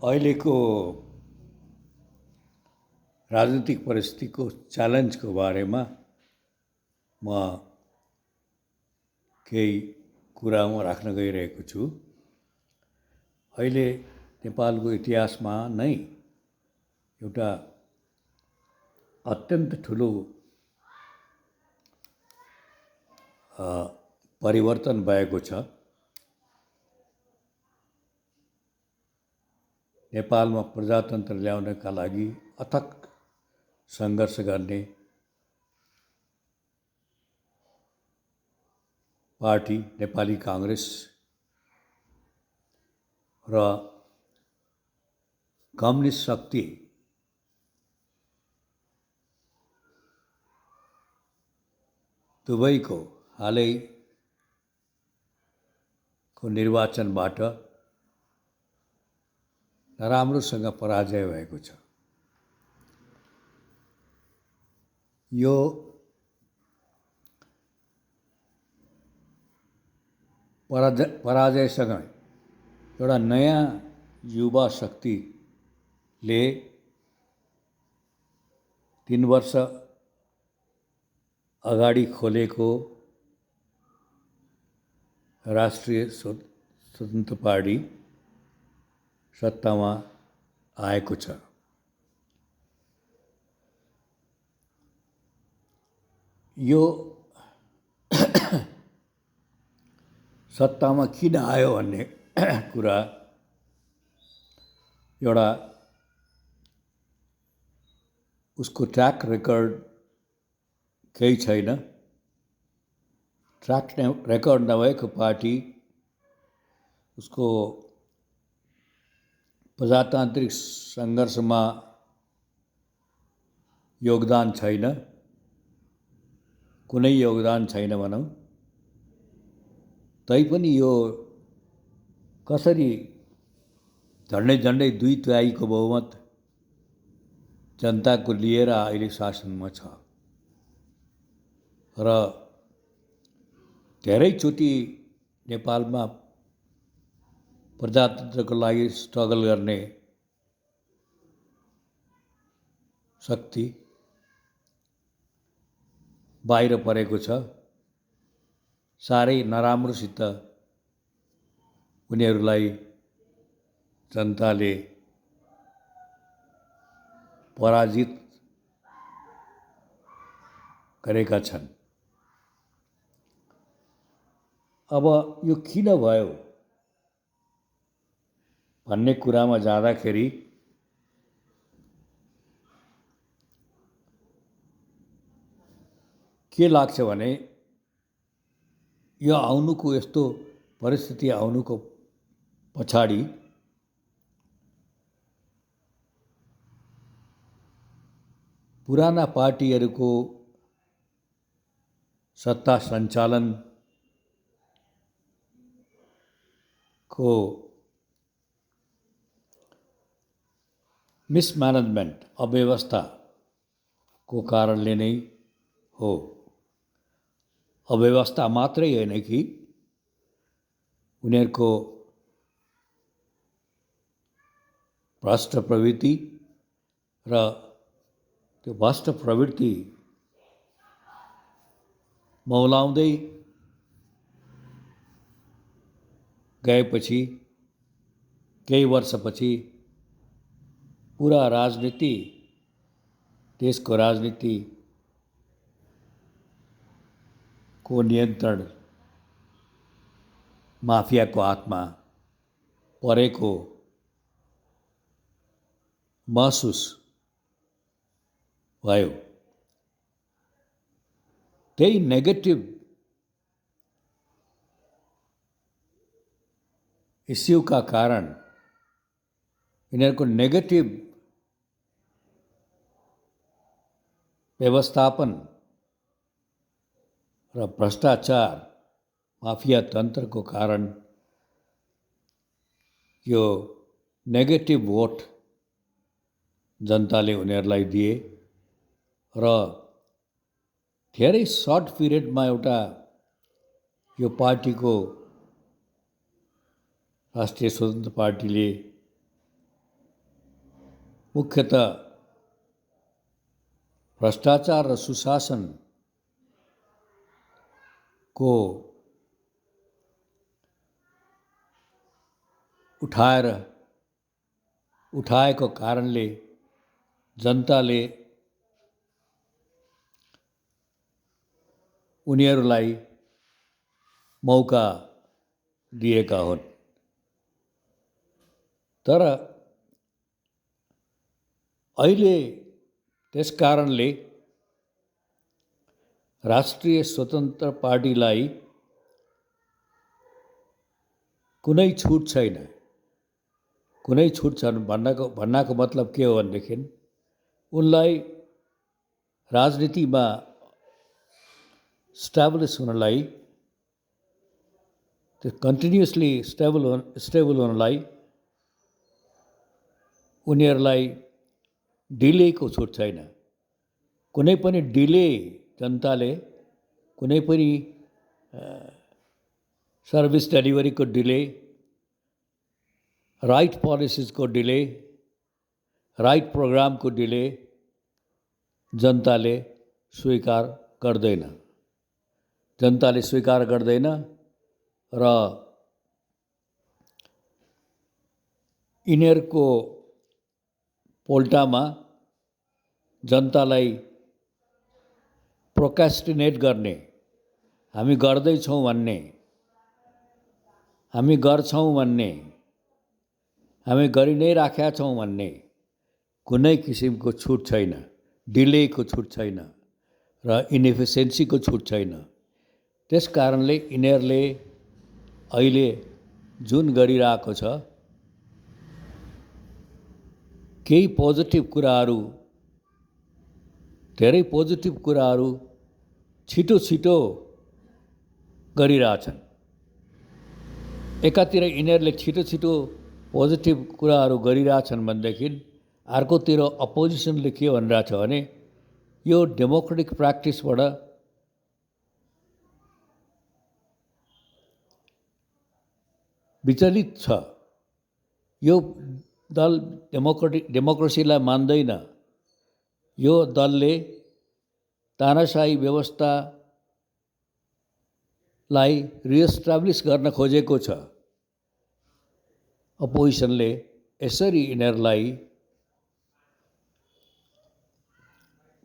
अहिलेको राजनीतिक परिस्थितिको च्यालेन्जको बारेमा म केही कुरा म राख्न गइरहेको छु। अहिले नेपालको इतिहासमा नै एउटा अत्यन्त ठुलो परिवर्तन भएको छ। नेपालमा प्रजातन्त्र ल्याउनका लागि अथक सङ्घर्ष गर्ने पार्टी नेपाली काङ्ग्रेस र कम्युनिस्ट शक्ति दुवैको हालैको निर्वाचनबाट नराम्रोसँग पराजय भएको छ। यो पराजयसँग एउटा नयाँ युवा शक्तिले 3 वर्ष अगाडि खोलेको राष्ट्रिय स्वतन्त्र पार्टी सत्तामा आएको छ। यो सत्तामा किन आयो भन्ने कुरा एउटा उसको ट्र्याक रेकर्ड केही छैन। ट्र्याक रेकर्ड नभएको पार्टी, उसको प्रजातान्त्रिक सङ्घर्षमा योगदान छैन, कुनै योगदान छैन भनौँ। तैपनि यो कसरी झन्डै 2/3 बहुमत जनताको लिएर अहिले शासनमा छ र धेरैचोटि नेपालमा प्रजातन्त्रको लागि स्ट्रगल गर्ने शक्ति बाहिर परेको छ। साह्रै नराम्रोसित उनीहरूलाई जनताले पराजित गरेका छन्। अब यो किन भयो भन्ने कुरामा जाँदाखेरि के लाग्छ भने यो आउनुको, यस्तो परिस्थिति आउनुको पछाडि पुराना पार्टीहरूको सत्ता सञ्चालनको मिसम्यानेजमेन्ट, अव्यवस्थाको कारणले नै हो। अव्यवस्था मात्रै होइन कि उनीहरूको भ्रष्ट प्रवृत्ति र त्यो भ्रष्ट प्रवृत्ति मौलाउँदै गएपछि केही वर्षपछि पुरा राजनीति, देशको राजनीतिको नियन्त्रण माफियाको हातमा परेको महसुस भयो। त्यही नेगेटिभ इस्युका कारण, यिनीहरूको नेगेटिभ व्यवस्थापन र भ्रष्टाचार, माफिया तन्त्रको कारण यो नेगेटिभ भोट जनताले उनीहरूलाई दिए र धेरै सर्ट पिरियडमा एउटा यो पार्टीको राष्ट्रिय स्वतन्त्र पार्टीले मुख्यतः भ्रष्टाचार र सुशासनको उठाएको कारणले जनताले उनीहरूलाई मौका दिएका हुन्। तर अहिले त्यस कारणले राष्ट्रिय स्वतन्त्र पार्टीलाई कुनै छुट छैन। कुनै छुट छैन भन्नको मतलब के हो भनेदेखि उनलाई राजनीतिमा स्ट्याब्लिस हुनलाई, त्यो कन्टिन्युसली स्टेबल हुनलाई उनीहरूलाई डिलेको छुट छैन। कुनै पनि डिले जनताले कुनै पनि सर्भिस डेलिभरीको डिले, राइट पोलिसिसको डिले, राइट प्रोग्रामको डिले जनताले स्वीकार गर्दैन। जनताले स्वीकार गर्दैन र यिनीहरूको पोल्टामा जनतालाई प्रोक्रास्टिनेट गर्ने, हामी गर्दैछौँ भन्ने, हामी गर्छौँ भन्ने, हामी गरि नै राखेका छौँ भन्ने कुनै किसिमको छुट छैन। डिलेको छुट छैन र इनएफिसियन्सीको छुट छैन। त्यस कारणले यिनीहरूले अहिले जुन गरिरहेको छ, केही पोजिटिभ कुराहरू, धेरै पोजिटिभ कुराहरू छिटो छिटो गरिरहेछन्। एकातिर यिनीहरूले छिटो छिटो पोजिटिभ कुराहरू गरिरहेछन् भनेदेखि अर्कोतिर अपोजिसनले के भनिरहेछ भने यो डेमोक्रेटिक प्र्याक्टिसबाट विचलित छ। यो दल डेमोक्रेसीलाई मान्दैन। यो दलले तानाशाही व्यवस्थालाई रिएस्टाब्लिस गर्न खोजेको छ। अपोजिसनले यसरी यिनीहरूलाई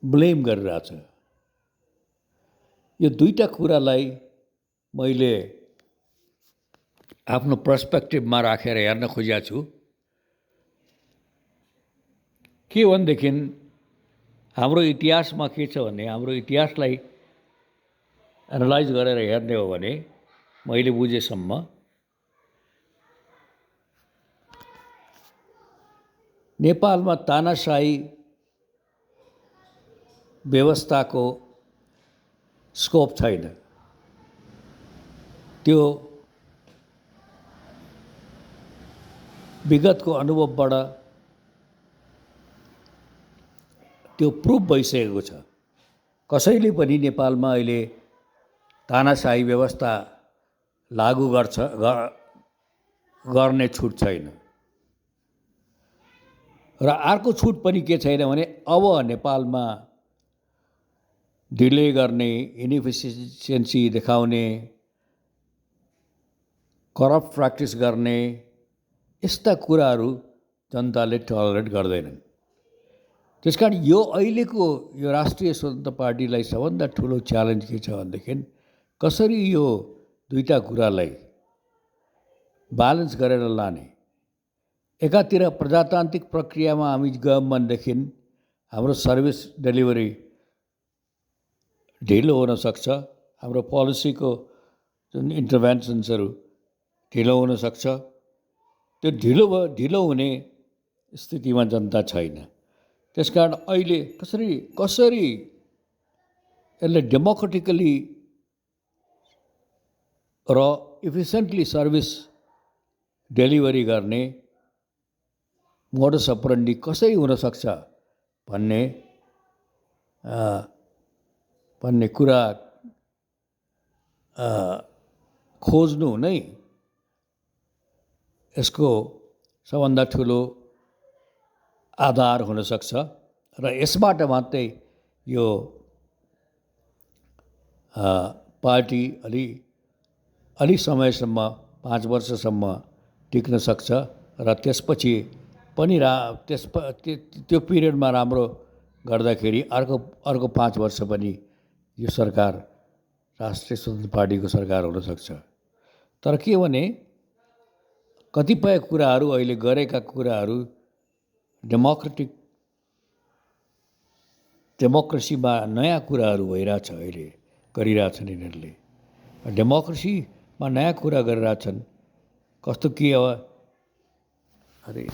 ब्लेम गरिरहेछ। यो दुईटा कुरालाई मैले आफ्नो पर्सपेक्टिभमा राखेर हेर्न खोजेको छु। के भनेदेखि हाम्रो इतिहासमा के छ भने, हाम्रो इतिहासलाई एनालाइज गरेर हेर्ने हो भने मैले बुझेसम्म नेपालमा तानाशाही व्यवस्थाको स्कोप छैन। त्यो विगतको अनुभवबाट त्यो प्रुभ भइसकेको छ। कसैले पनि नेपालमा अहिले तानाशाही व्यवस्था लागू गर्ने छुट छैन। र अर्को छुट पनि के छैन भने अब नेपालमा डिले गर्ने, इनएफिसियन्सी देखाउने, करप्ट प्र्याक्टिस गर्ने यस्ता कुराहरू जनताले टलरेट गर्दैनन्। त्यसकारण यो अहिलेको यो राष्ट्रिय स्वतन्त्र पार्टीलाई सबभन्दा ठुलो च्यालेन्ज के छ भनेदेखि कसरी यो दुईटा कुरालाई ब्यालेन्स गरेर लाने। एकातिर प्रजातान्त्रिक प्रक्रियामा हामी गयौँ भनेदेखि हाम्रो सर्भिस डेलिभरी ढिलो हुन सक्छ। हाम्रो पोलिसीको जुन इन्टरभेन्सन्सहरू ढिलो हुन सक्छ। त्यो ढिलो हुने स्थितिमा जनता छैन। त्यसकारण अहिले कसरी यसले डेमोक्रेटिकली र इफिसियन्टली सर्भिस डेलिभरी गर्ने मोडस अपरेन्डी कसरी हुन सक्छ भन्ने कुरा खोज्नु नै यसको सबभन्दा ठुलो आधार हुनसक्छ र यसबाट मात्रै यो पार्टी अलि समयसम्म 5 वर्षसम्म टिक्न सक्छ र त्यसपछि पनि त्यो पिरियडमा राम्रो गर्दाखेरि अर्को 5 वर्ष पनि यो सरकार राष्ट्रिय स्वतन्त्र पार्टीको सरकार हुनसक्छ। तर के भने कतिपय कुराहरू अहिले गरेका कुराहरू डेमोक्रेसीमा नयाँ कुराहरू भइरहेछ, अहिले गरिरहेछन् यिनीहरूले। डेमोक्रेसीमा नयाँ कुरा गरिरहेछन्। कस्तो के अब अरे